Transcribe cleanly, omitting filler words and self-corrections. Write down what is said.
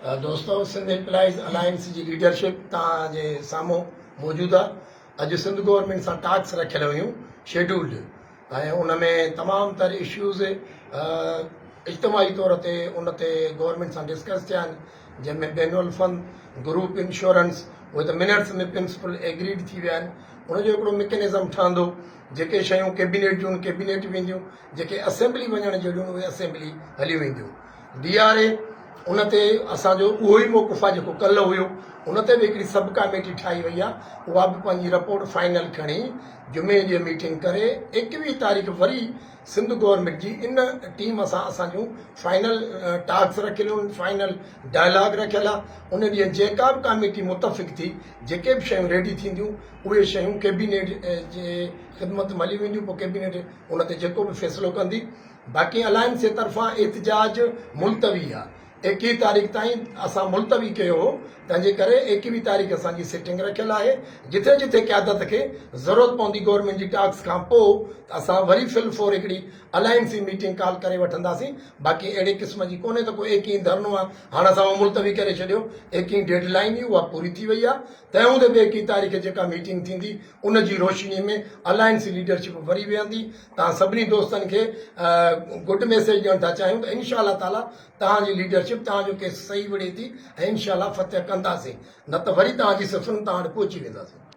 دوستو Sindh employees alliance جي leadership توهان جي سامهون موجود آهي. اڄ سنڌ گورنمينٽ سان ٽاڪس رکيل هيون شيڊولڊ ۽ ان ۾ تمام تر اشوز اجتماعي طور تي ان تي گورنمينٽ سان ڊسڪس ٿيا آهن جنهن ۾ بين الفند گروپ انشورنس اهي ته منٽس ۾ پرنسپل ايگريڊ ٿي ويا آهن ان جو هڪڙو مڪينزم ٺهندو جيڪي شيون ڪيبينيٽ جون ڪيبينيٽ وينديون جيڪي اسيمبلي وڃڻ جهڙيون اهي اسيمبلي هليون وينديون. ڊي آر اي ان تي اسان جو اهو ئي موقف آهي جيڪو ڪلهه هيو ان تي به هڪڙي سب ڪاميٽي ٺاهي وئي آهي اها به پنهنجي رپورٽ فائنل کڻي جمعي ڏينهن ميٽنگ ڪري 21 تاريخ وري سنڌ گورنمينٽ جي ان ٽيم سان اسان جون فائنل ٽاڪس رکيل آهن فائنل ڊائلاگ رکيل آهي ان ڏينهن جيڪا به ڪاميٽي متفق ٿي جيڪي به شيون ريڊي ٿينديون اهي شيون ڪيبينيٽ جي خدمت ۾ هليون وينديون پوء ڪيبينيٽ ان تي جيڪو به فيصلو ڪندي باقي الائنس جي طرفان احتجاج ملتوي آ 21 تاريخ تائين اسان ملتوي ڪيو هو تنهن جي ڪري 21 تاريخ اسان جي سيٽنگ رکيل آهي جٿي جٿي قيادت کي ضرورت پوندي گورنمينٽ جي ٽاڪس کان پوء ته اسان وري فل فور هڪڙي الائنس جي ميٽنگ ڪال ڪري وٺنداسين باقي اهڙي قسم جي ڪونهي ته ڪو 21 ڌرڻو آ هاڻ اسان اهو ملتوي ڪري ڇڏيو 21 ڊيڊ لائين هئي اها پوري ٿي وئي آ تنهن هوندي به 21 تاريخ جيڪا ميٽنگ ٿيندي ان جي روشني ۾ الائنس ليڊرشپ وري ويهندي. توهان سڀني دوستن کي گڊ ميسيج ڏيڻ ٿا چاهيون ته انشاء الله تعالي توهان جي ليڊرشپ توهان جو ڪيس صحيح وڙهي ٿي ۽ انشاء الله فتح ڪنداسين نه ته وري توهان جي صفن توهان وٽ پهچي وينداسين.